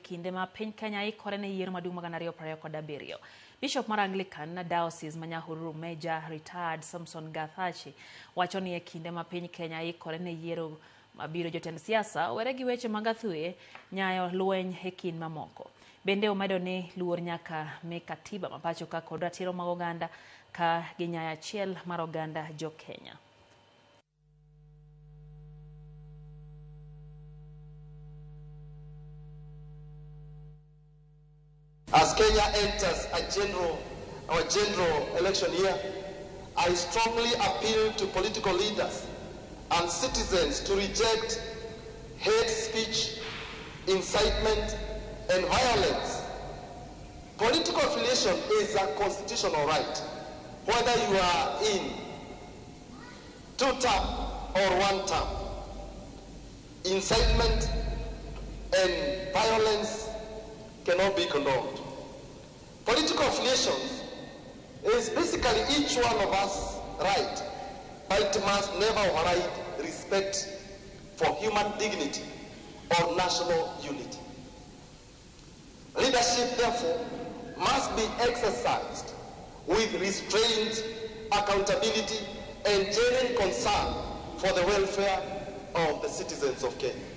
kinde ma piny Kenya ikore ne yiero maduong' mag 2027. Bishop mar Anglican Diocese ma Nyahururu Major Retired Samson Gathachi wacho ni e kinde ma piny Kenya ikore ne yiero mabiro jotend siasa owere gi weche mag athuye, nyayo lweny e kind mamoko. Bende omedo ni luor nyaka mi katiba ma pacho ka kod ratiro mag oganda ka ginyayo achiel mar oganda jo Kenya. As Kenya enters our general election year, I strongly appeal to political leaders and citizens to reject hate speech, incitement, and violence. Political affiliation is a constitutional right, whether you are in two-term or one-term. Incitement and violence cannot be condoned. Political affiliations is basically each one of us right, but it must never override respect for human dignity or national unity. Leadership, therefore, must be exercised with restraint, accountability, and genuine concern for the welfare of the citizens of Kenya.